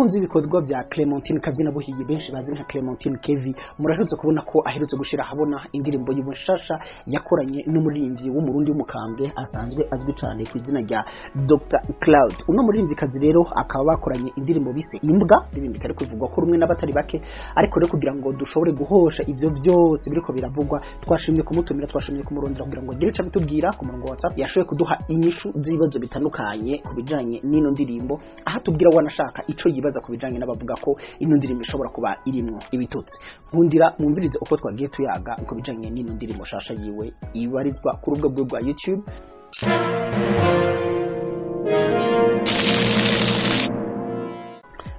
Abakunzi b'ibikorwa vya Clementine Kavyina Buhiyi, benshi bazi nka Clementine Kevi, muraherutse kubona ko aherutse gushira ahabona indirimbo y'ubushasha yakoranye n'umuririmbyi w'umurundi w'umukambwe asanzwe azwi cane ku izina rya Dr Cloud. Uno muririmvyikazi rero akaba bakoranye indirimbo bise Imbwa, indirimbo itari kuvugwa ko rumwe n'abatari bake, ariko rero kugira ngo dushobore guhosha ivyo vyose biriko biravugwa, twashimye kumutumira, twashimye kumurondera kugira ngo agire ico abitubwira. Ku murongo wa WhatsApp yashoboye kuduha inyishu z'ibibazo bitandukanye ku bijanye n'ino ndirimbo, aho atubwira wanashaka ico yibaza ku bijanye n'abavuga ko ino ndirimbo ishobora kuba irimwo ibitutsi. Nkundira mwumvirize uko twagiye tuyaga ku bijanye n'ino ndirimbo shasha yiwe ibarizwa ku rubuga rwe rwa YouTube.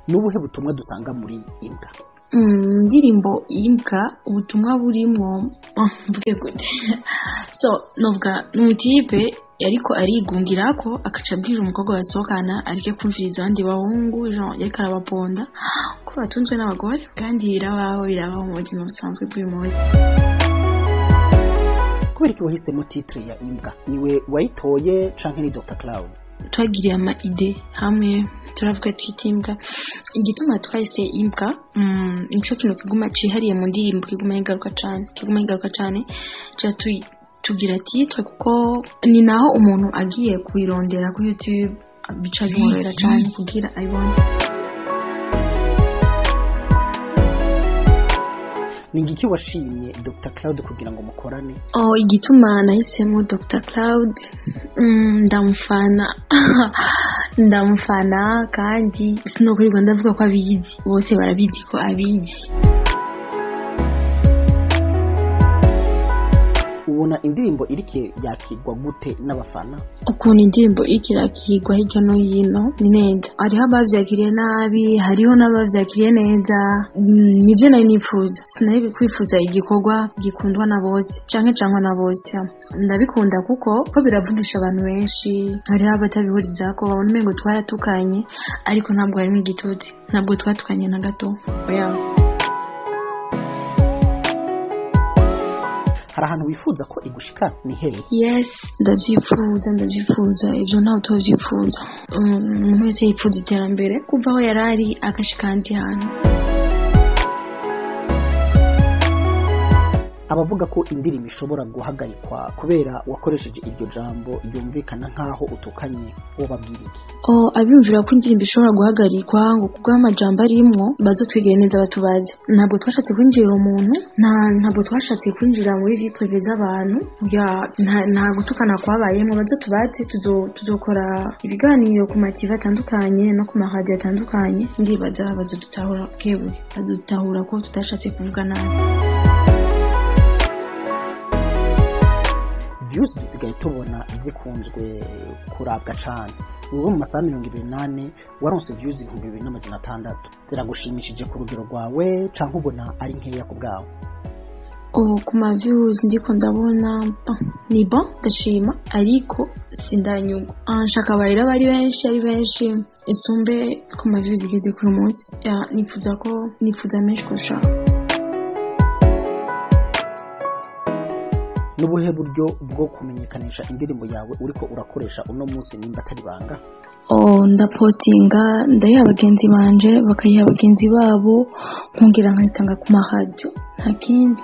N'ubuhe butumwa dusanga muri Imbwa? Indirimbo Imbwa, ubutumwa burimwo, mvuge gute? So novuga ni umutipe yariko arigungirako, akaca abwira umukobwa basohokana areke kumviriza abandi bahungu, genre yariko arabaponda ko batunzwe n'abagore, kandi birabaho, birabaho mu buzima busanzwe bw'uyu munsi. Kubera iki wahisemo titre ya Imbwa? Niwe wayitoye canke ni Dr Cloud? Twagiriye ama idées hamwe, turavuga twita Imbwa. Igituma twahise Imbwa, nico kintu kiguma cihariye mu ndirimbo, kiguma kigaruka cane, kiguma kigaruka cane, ca tugira titre kuko ni naho umuntu agiye kuyirondera kuri YouTube bica bimworohera cane kugira ayibone. Ni igiki washimye Dr Cloud kugira ngo mukorane? Oh, igituma nahisemo Dr Cloud, ndamufana, ndamufana, kandi sinokurirwa ndavuga ko abizi, bose barabizi ko abizi. Ubona indirimbo irike yakirwa gute n'abafana? Ukuntu indirimbo iriko irakirwa hirya no hino ni neza, hariho abavyakiriye nabi, hariho n'abavyakiriye neza. Nivyo nari nifuza, sinari kwifuza igikorwa gikundwa na bose canke cankwa na bose. Ndabikunda kuko ko biravugisha abantu benshi, hariho abatabihurizako babona umengo twaratukanye, ariko ntabwo harimwo igitutsi, ntabwo twatukanye na gato, oya. Hari ahantu wifuza ko igushika, ni hehe? Yes, ndavyifuza, ndavyifuza, ivyo ntawe utovyifuza. Umuntu wese yifuza iterambere, kuva aho yari ari agashika ahandi hantu. Abavuga ko indirimbo ishobora guhagarikwa kubera wakoresheje iryo jambo ryumvikana nk'aho utukanye, wobabwira iki? Oh, abiyumvira ko indirimbo ishobora guhagarikwa ngo kubw'amajambo arimwo, bazotwigire neza batubaze. Ntabwo twashatse kwinjirira umuntu, ntabwo twashatse kwinjira muri vie privée z'abantu, ya, nta gutukana kwabayemwo. Bazotubaze, tuzokora ibiganiro ku ma TV atandukanye no ku ma radio atandukanye, ndibaza bazodutahura bukebuke, bazodutahura ko tutashatse kuvuga nabi. Views dusigaye tubona zikunzwe kurabwa cane, ubu mu masaha 24 waronse views 2600, ziragushimishije ku rugero rwawe canke ubona ari nkeya ku bwawe? Oh, ku ma views ndiko ndabona, ni bon, ndashima, ariko sindanyugwa. Nshaka barira bari benshi, ari benshi isumbe ku ma views igeze kuri munsi. Ya, nifuza ko nifuza menshi kurushaho. N'ubuhe buryo bwo kumenyekanisha indirimbo yawe uriko urakoresha uno munsi, nimba atari banga? Oh, ndapostinga, ndayiha bagenzi banje, bakayiha bagenzi babo, nkongera nkayitanga ku maradiyo, nta kindi.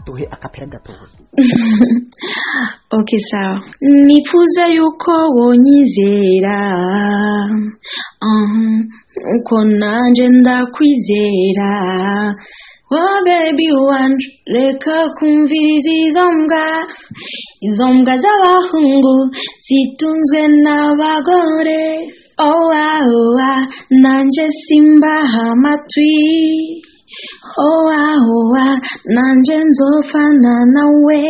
Duhe akapera gatoya. Okay, sawa. Nifuza yuko wonyizera, uko nanje ndakwizera. Wa baby wanje, reka kumviriza izo mbwa, izo mbwa z'abahungu zitunzwe n'abagore. Oh, ah, oh, ah, nanje simbaha amatwi. Oh, ah, oh, ah, nanje nzofana nawe.